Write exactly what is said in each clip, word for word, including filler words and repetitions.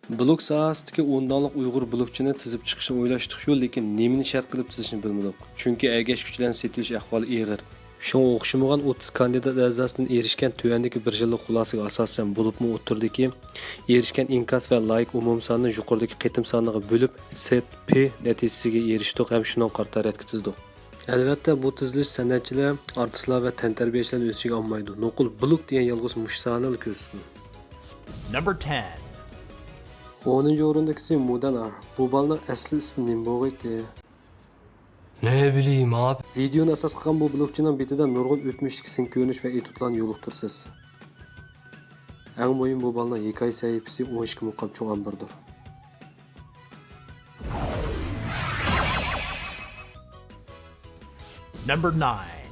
بىلوگ ساھەسىدىكى ئون داڭلىق ئۇيغۇر بىلوگچىنى تىزىپ چىقىشنى ئويلاشتۇق-يۇ، لېكىن نېمىنى شەرت قىلىپ تىزىشنى بىلمىدۇق. چۈنكى ئەگەشكۈچىلەرنى سېتىۋېلىش ئەھۋالى ئېغىر. شۇڭا ئوخشىمىغان ئوتتۇز كاندىدات ئەزاسىدىن ئېرىشكەن تۆۋەندىكى بىر يىللىق خۇلاسىغا ئاساسەن، بولۇپمۇ ئوتتۇرىدىكى ئېرىشكەن ئىنكاس ۋە لايك ئومۇمىي سانىنى يۇقىرىدىكى قېتىم سانىغا بۆلۈپ، سېت پى نەتىجىسىگە ئېرىشتۇق ھەم شۇنىڭغا قارىتا رەتكە تىزدۇق. ئەلۋەتتە، بۇ تىزىلىش سەنئەتچىلەر، ئارتىسلار ۋە تەنتەربىيەچىلەرنى ئۆز ئىچىگە ئالمايدۇ. نوقۇل بىلوگ دېگەن يالغۇز مۇشۇ سانىلا كۆرسىتىدۇ. Number ten. ئونىنچى ئورۇندىكىسى مۇدەن ئار. بۇ بالىنىڭ ئەسلى ئىسمى نېمە بولغىيتى؟ Ne bileyim abi. ۋىدېئونى ئاساس قىلغان بۇ بىلوگچىنىڭ بېتىدە نۇرغۇن ئۆتمۈشتىكى سىن كۆرۈنۈش ۋە ئېتيۇدلارنى يولۇقتۇرىسىز. ئەڭ مۇھىم، بۇ بالىنىڭ ھېكايە سەھىپىسى ئون ئىككى مۇقام چوڭ ئامبىرىدۇر. Number nine.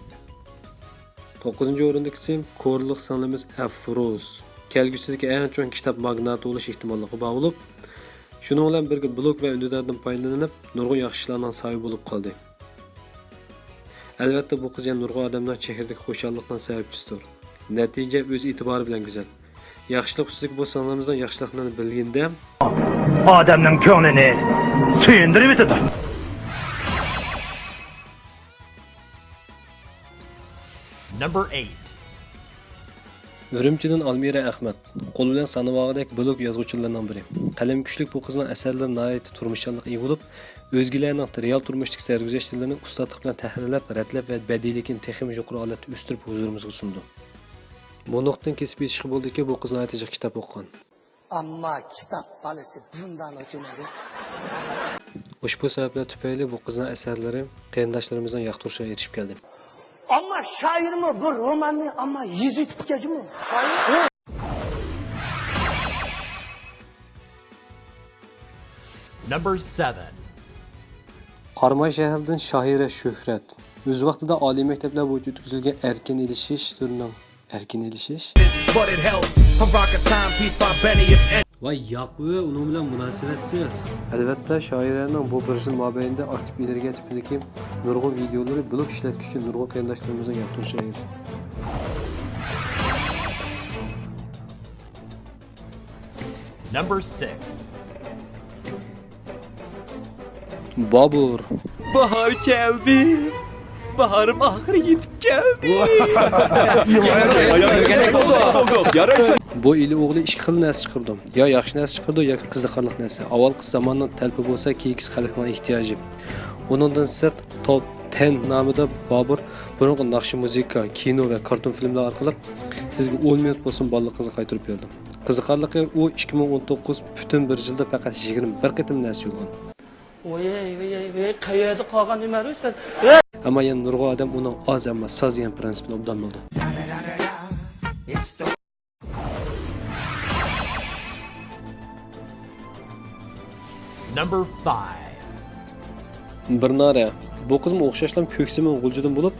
توققۇزىنچى ئورۇندىكىسى كورېيىلىق سىڭلىمىز ئەفروز. كەلگۈسىدىكى ئەڭ چوڭ كىتاب ماگناتى بولۇش ئېھتىماللىقى بار بولۇپ، شۇنىڭ بىلەن بىرگە بىلوگ ۋە ئۈندىداردىن پايدىلىنىپ، نۇرغۇن ياخشى ئىشلارنىڭ ساھىبى بولۇپ قالدى. ئەلۋەتتە، بۇ قىز يەنە نۇرغۇن ئادەمنىڭ چېھرىدىكى خۇشاللىقنىڭ سەۋەبچىسىدۇر. نەتىجە ئۆز ئېتىبارى بىلەن گۈزەل. ياخشىلىق ئۈستىدىكى بۇ سىڭلىمىزنىڭ ياخشىلىقلىرىنى بىلگىندە، ئادەمنىڭ كۆڭلىنى سۆيۈندۈرۈۋېتىدۇ. Number eight. ئۈرۈمچىدىن ئالمىرە ئەخمەت. قول بىلەن سانىۋالغۇدەك بىلوگ يازغۇچىلىرىنىڭ بىرى. قەلىمى كۈچلۈك بۇ قىزنىڭ ئەسەرلىرى ناھايىتى تۇرمۇشچانلىققا ئىگە بولۇپ، ئۆزگىلەرنىڭ رېئال تۇرمۇشتىكى سەرگۈزەشتلىرىنى ئۇستازلىق بىلەن تەھرىرلەپ، رەتلەپ ۋە بەدىئىيلىكىنى تېخىمۇ يۇقىرى ھالەتتە ئۆستۈرۈپ ھۇزۇرىمىزغا سۇندى. بۇ نۇقتىدىن كېسىپ ئېيتىشقا بولىدۇكى، بۇ قىز ناھايىتى جىق كىتاب ئوقۇغان. ئەمما كىتاب بالىسى بۇنداق ئۆچۈنەدۇ. ئۇشبۇ سەۋەبلەر تۈپەيلى بۇ قىزنىڭ ئەسەرلىرى قېرىنداشلىرىمىزنىڭ ياقتۇرۇشىغا ئېرىشىپ كەلدى. ئەمما شائىرمۇ بۇ روماننى ئەمما يېزىپ كەتكەنمۇ؟ شائىر. Number seven. قاراماي شەھىرىدىن شاھىرە شۆھرەت. ئۆز ۋاقتىدا ئالىي مەكتەپلەر بويىچە ئۆتكۈزۈلگەن ئەركىن ئېلىشىش تۈرىنىڭ، ئەركىن ئېلىشىش؟ But it helps. Haraka timepiece by Benny. If any ۋاي ياق، ئۇنىڭ بىلەن مۇناسىۋەتسىز. ئەلۋەتتە، شائىرەنىڭ بۇ بىر يىل مابەينىدە ئاكتىپ ئېنېرگىيە تىپىدىكى نۇرغۇن ۋىدېئولىرى بىلوگ ئىشلەتكۈچى نۇرغۇن قېرىنداشلىرىمىزنىڭ ياقتۇرۇشىغا ئېرىشتى. Number six. بابۇر. باھار كەلدى. باھارىم ئاخىرى يېتىپ كەلدى. يارايسەن. بۇ ئىلى ئوغلى ئىككى خىل نەرسە چىقىرىدۇ. يا ياخشى نەرسە چىقىرىدۇ، ياكى قىزىقارلىق نەرسە. ئاۋۋالقىسى زاماننىڭ تەلىپى بولسا، كېيىنكىسى خەلقنىڭ ئېھتىياجى. ئۇنىڭدىن سىرت، توپ تەن نامىدا بابۇر بۇرۇنقى ناخشا، مۇزىكا، كىنو ۋە كارتون فىلىملار ئارقىلىق سىزگە ئون مىنۇت بولسۇن بالىلىقىڭىزنى قايتۇرۇپ بېرىدۇ. قىزىقارلىقى، ئۇ ئىككى مىڭ ئون توققۇز پۈتۈن بىر يىلدا پەقەت يىگىرمە بىر قېتىم نەرسە يوللىغان. ۋاي، ۋاي، ۋاي، قەيەردە قالغان نېمە سەن؟ ئەمما يەنە نۇرغۇن ئادەم ئۇنىڭ ئاز، ئەمما ساز دېگەن پىرىنسىپىنى ئوبدان بىلىدۇ. Number five. بىرنارە. بۇ قىزمۇ ئوخشاشلا كۆكسىمىن غۇلجىدىن بولۇپ،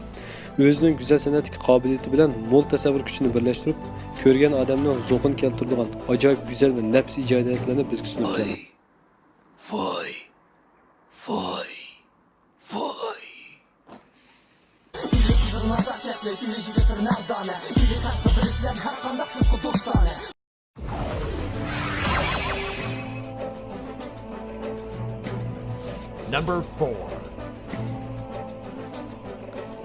ئۆزىنىڭ گۈزەل سەنئەتتىكى قابىلىيىتى بىلەن مول تەسەۋۋۇر كۈچىنى بىرلەشتۈرۈپ، كۆرگەن ئادەمنىڭ زوقىنى كەلتۈرىدىغان ئاجايىپ گۈزەل ۋە نەپىس ئىجادىيەتلەرنى بىزگە سۇنۇپ كەلدى. ۋاي، ۋاي، ۋاي. Number four.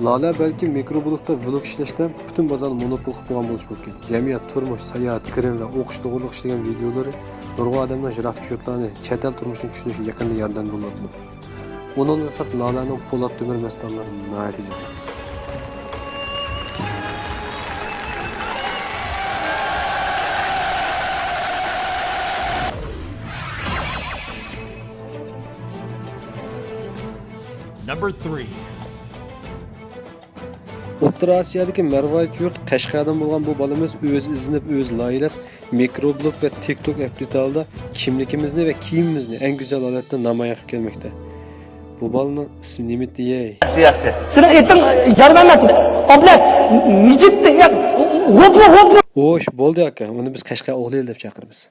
لالە بەلكىم مىكروبلوگتا ۋلوگ ئىشلەشتە پۈتۈن بازارنى مونوپول قىلىپ بولغان بولۇشى مۇمكىن. جەمئىيەت، تۇرمۇش، ساياھەت، گىرىم ۋە ئوقۇش توغرىلىق ئىشلىگەن ۋىدېئولىرى نۇرغۇن ئادەمنىڭ يىراقتىكى يۇرتلارنى، چەت ئەل تۇرمۇشىنى چۈشىنىشىگە يېقىندىن ياردەم بولۇۋاتىدۇ. ئۇنىڭدىن سىرت، لالەنىڭ پولات تۆمۈر مەستانىلىرى ناھايىتى جىق. Number three. ئوتتۇرا ئاسىيادىكى مەرۋايىت يۇرت قەشقەردىن بولغان بۇ بالىمىز ئۆزى ئىزدىنىپ، ئۆزى لايىھەلەپ، مىكروبلوگ ۋە تىك توك ئەپ دېتالىدا كىملىكىمىزنى ۋە كىيىمىمىزنى ئەڭ گۈزەل ھالەتتە نامايان قىلىپ كەلمەكتە. بۇ بالىنىڭ ئىسمى نېمىدى دەي؟ ياخشى، ياخشى. سېنىڭ ئېتىڭ يارمەمەت، ئابلەت، مىجىت، يا، غوپلا، غوپلا. خوش، بولدى ئاكا، ئۇنى بىز قەشقەر ئوغلى دەپ چاقىرىمىز.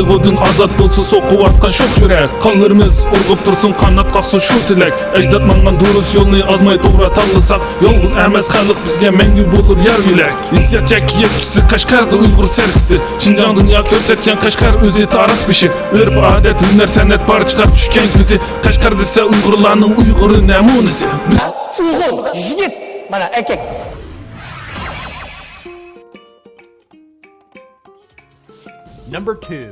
قايغۇدىن ئازاد بولسۇن سوقۇۋاتقان شوخ يۈرەك. قانلىرىمىز ئۇرغۇپ تۇرسۇن، قانات قاقسۇن شۇ تىلەك. ئەجداد ماڭغان دۇرۇس يولنى ئازماي توغرا تاللىساق، يالغۇز ئەمەس خەلق بىزگە مەڭگۈ بولۇر يار يۆلەك. ھېسسىيات چەككە يەتكۈسى قەشقەردە ئۇيغۇر سەركىسى. شىنجاڭ دۇنيا كۆرسەتكەن قەشقەر ئۆزى تارىخ بېشى. ئۆرپ ئادەت، ھۈنەر، سەنئەت بارچىغا چۈشكەن كۆزى. قەشقەر دېسە ئۇيغۇرلارنىڭ ئۇيغۇرى نەمۇنىسى. بىز ئوغۇل، يىگىت، مانا ئەركەك. Number two.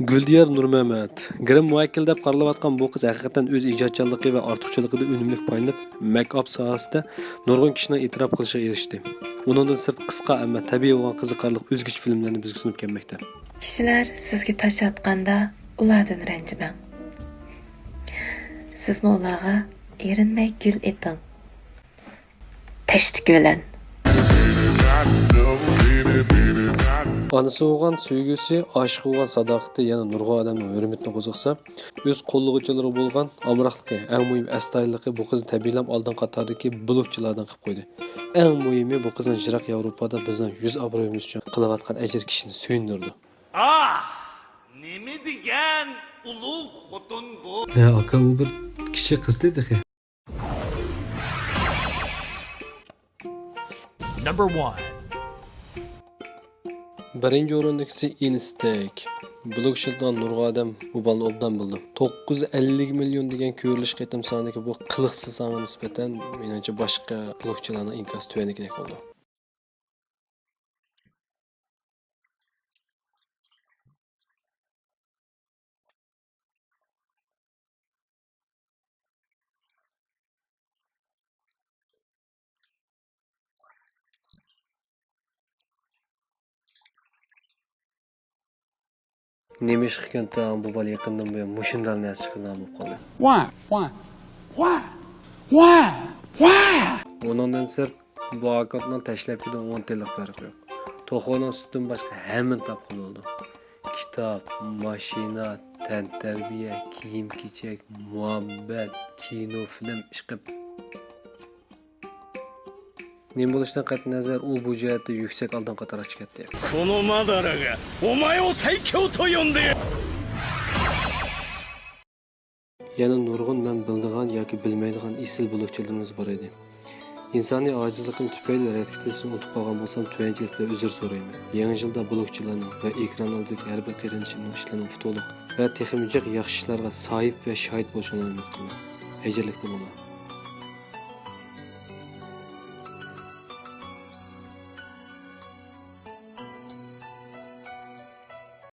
گۈلدىيار نۇرمەمەت، گىرىم مۇۋەككىلى دەپ قارىلىۋاتقان بۇ قىز ھەقىقەتەن ئۆز ئىجادچانلىقى ۋە ئارتۇقچىلىقىدىن ئۈنۈملۈك پايدىلىنىپ، مېكئاپ ساھەسىدە نۇرغۇن كىشىنىڭ ئېتىراپ قىلىشىغا ئېرىشتى. ئۇنىڭدىن سىرت، قىسقا، ئەمما تەبىئىي بولغان قىزىقارلىق ئۆزگىچە فىلىملەرنى بىزگە سۇنۇپ كەلمەكتە. كىشىلەر سىزگە تاش ئاتقاندا، ئۇلاردىن رەنجىمەڭ. سىزمۇ ئۇلارغا ئېرىنمەي گۈل ئېپىڭ. تەشتىكى بىلەن. ئانىسى بولغان سۆيگۈسى، ئاشىقى بولغان ساداقىتى يەنە نۇرغۇن ئادەمنىڭ ھۆرمىتىنى قوزغىسا، ئۆز قوللىغۇچىلىرىغا بولغان ئامراقلىقى، ئەڭ مۇھىم ئەستايىدىللىقى بۇ قىزنى تەبىئىيلا ئالدىنقى قاتاردىكى بلوگچىلاردىن قىلىپ قويدى. ئەڭ مۇھىمى، بۇ قىزنىڭ يىراق ياۋروپادا بىزنىڭ يۈز ئابرۇيىمىز ئۈچۈن قىلىۋاتقان ئەجىر كىشىنى سۆيۈندۈرىدۇ. ئاھ، نېمە دېگەن ئۇلۇغ خوتۇن بۇ! ھە، ئاكا، ئۇ بىر كىچىك قىزدى تېخى. Number one. بىرىنچى ئورۇندىكىسى ئىنستەك. بلوگ ئىشلىتىدىغان نۇرغۇن ئادەم بۇ بالىنى ئوبدان بىلىدۇ. توققۇز يۈز ئەللىك مىليون دېگەن كۆرۈلۈش قېتىم سانىدىكى بۇ قىلىقسىز سانغا نىسبەتەن، مېنىڭچە، باشقا بلوگچىلارنىڭ ئىنكاسى تۆۋەندىكىدەك بولىدۇ. نېمە ئىشقىكىن تاغام بۇ بالا يېقىندىن بۇيان مۇشۇنداق نەرسە چىقىرىدىغان بولۇپ قالدى. ۋا، ۋا، ۋا، ۋا، ۋا. ئۇنىڭدىن سىرت، بۇ ئاككاونتنىڭ تەشلەپكىدىن ئون تىيىنلىق پەرقى يوق. توخۇنىڭ سۈتىدىن باشقا ھەممىنى تاپقىلى بولىدۇ. كىتاب، ماشىنا، تەنتەربىيە، كىيىم-كېچەك، مۇھەببەت، كىنو، فىلىم، ئىشقىلىپ. نېمە بولۇشىدىن قەتئىينەزەر، ئۇ بۇ جەھەتتە يۈكسەك ئالدىنقى قاتارغا چىقاتتى. このマダラがお前を最強と呼んでいる。 يەنە نۇرغۇن مەن بىلىدىغان ياكى بىلمەيدىغان ئېسىل بلوگچىلىرىمىز بار ئىدى. ئىنسانىي ئاجىزلىقىم تۈپەيلى رەتكە تېزىسىنى ئۇنتۇپ قالغان بولسام، تۆۋەنچىلىك بىلەن ئۆزۈر سورايمەن. يېڭى يىلدا بلوگچىلارنىڭ ۋە ئېكران ئالدىدىكى ھەر بىر قېرىندىشىمنىڭ ئىشلىرىنىڭ ئۇتۇقلۇق ۋە تېخىمۇ جىق ياخشى ئىشلارغا ساھىب ۋە شاھىت بولۇشىڭلارنى ئۈمىد قىلىمەن. ھەيرانلىق بولۇڭلار.